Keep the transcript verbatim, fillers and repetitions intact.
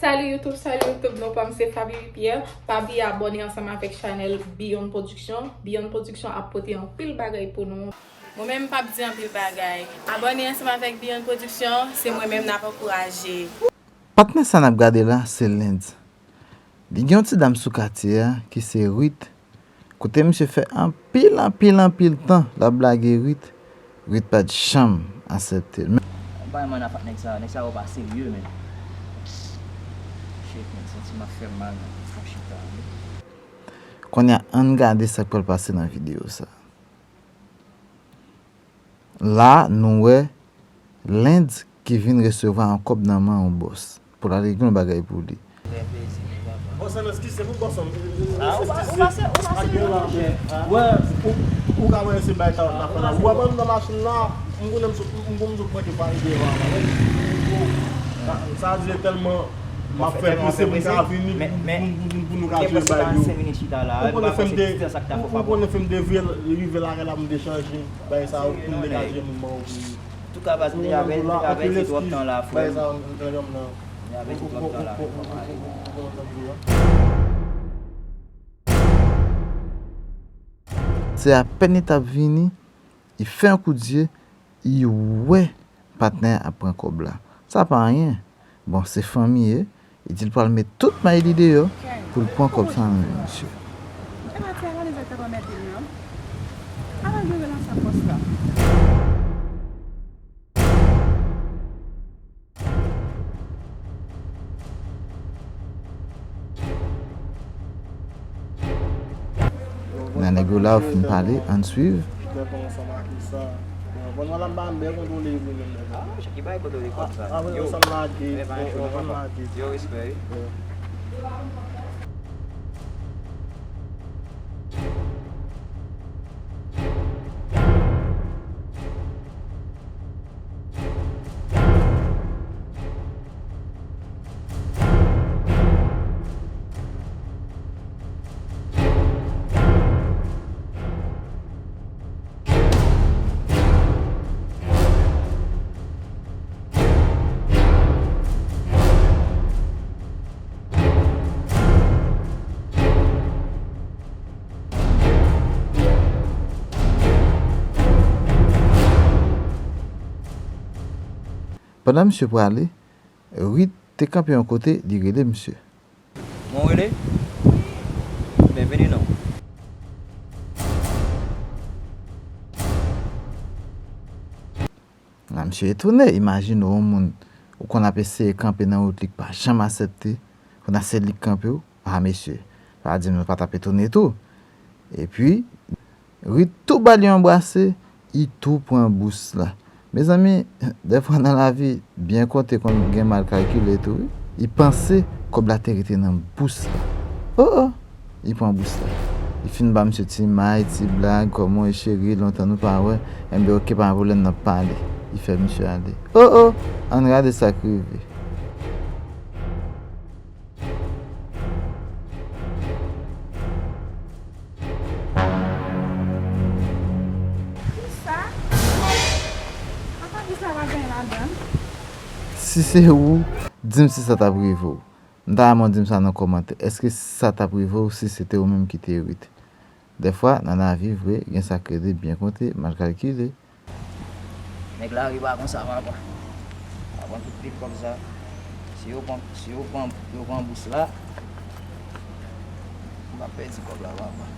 Salut YouTube, salut YouTube, non pa m se Faby Pierre. Pa bliye abòne ansanm avèk chanèl Beyond Production. Beyond Production ap pote anpil bagay pou nou. Mwen menm m p ap di anpil bagay. Abòne ansanm avèk Beyond Production, se mwen menm n ap ankouraje. Patnè sa n ap gade la, se Lens. Li gen yon ti dam sou katye a ki se Ruth. Kote misye fè anpil, anpil, anpil tan l ap blage Ruth, Ruth pa t janm aksepte l. Men Bay manna fak nèg sa, nèg sa yo pa serye, men. Shit, men, santi m ap fè m mal, men. Fò chita, wi. Kounye a, ann gade sa k pral pase nan videyo sa. La, nou wè Lens ki vin resevwa yon kòb nan men yon bòs pou l al regle yon bagay pou li. Bòs lan eskize pou bòs lan. Ah, ou pa, ou pa se, ou pa se, monchè. Wè, ou, ou ka wè se bay kalòt la fè la. Ou wè ban m nan machin la, m konnen m sou, m, m, m sou pran ke pa ede wè la. Sa, sa di tèlman m ap fè prese pou m ka vini, pou, pou, pou, pou nou ka jwe bay yo. Ou konnen fè m te, ou, ou konnen fè m te rive lakay la, m te chanje bay sa yo, pou m degaje moun ban yo pou. Antouka, baz, m te avèti, m te avèti twòp tan la, frè m. Bay sa yo, m te avèti twòp tan la, frè m. Se apèn li t ap vini, li fè yon kout zye, li wè patnè a ap pran kòb la. Sa pa anyen. Bon, se fanmi ye, li di l pral met tout may li deyò pou l pran kòb sa nan men misye. E pa ti analiz ak papa mèt li an. Ala l rive nan sa pòs la. Nan nèg yo la, yo fin pale, ann swiv. Bon, bon, bon, la, m pa byen kontwole vre menm, nèg. Ah, monchè, ki bay kontwole kòb sa? Ah, yo, ansanm lage, yo, yo, ansanm lage. Yo, respè, wi. Pandan misye prale, Ruth te kanpe yon kote, li rele misye. Mwen rele? Byenveni non. La, misye etone, imajine w yon moun ou konn ap eseye kanpe nan wout li k pa janm aksepte, kounye a se li k kanpe w, ah mesye, pa di m nou pa t ap etone tou. Epi, Ruth tou ba li yon brase, li tou pran bous la. Mezanmi, dèfwa nan lavi, byen konte konn gen mal kalkile tou, wi. Li panse kòb la te rete nan bous la. Oh, oh! Li pran bous la. Li fin ba misye ti may, ti blag, kòman w ye cheri, lontan nou pa wè. Enben, oke, pa gen pwoblèm, n ap pale. Li fè misye ale. Oh, oh! Ann gade sa k rive. Kisa? Apa kisa pa gen ladan? Si se ou, di m si sa t ap rive w. M ta renmen w di m sa nan kòmantè. Èske sa t ap rive w si se te ou menm ki te Ruth? Dèfwa, nan lavi vre, gen sa k rele byen konte, mal kalkile. Nèg lari pa konsa, papa. Pa pran tout pil kòb sa. Si yo pran, si yo pran, yo pran bous la, m ap pèdi kòb la, papa.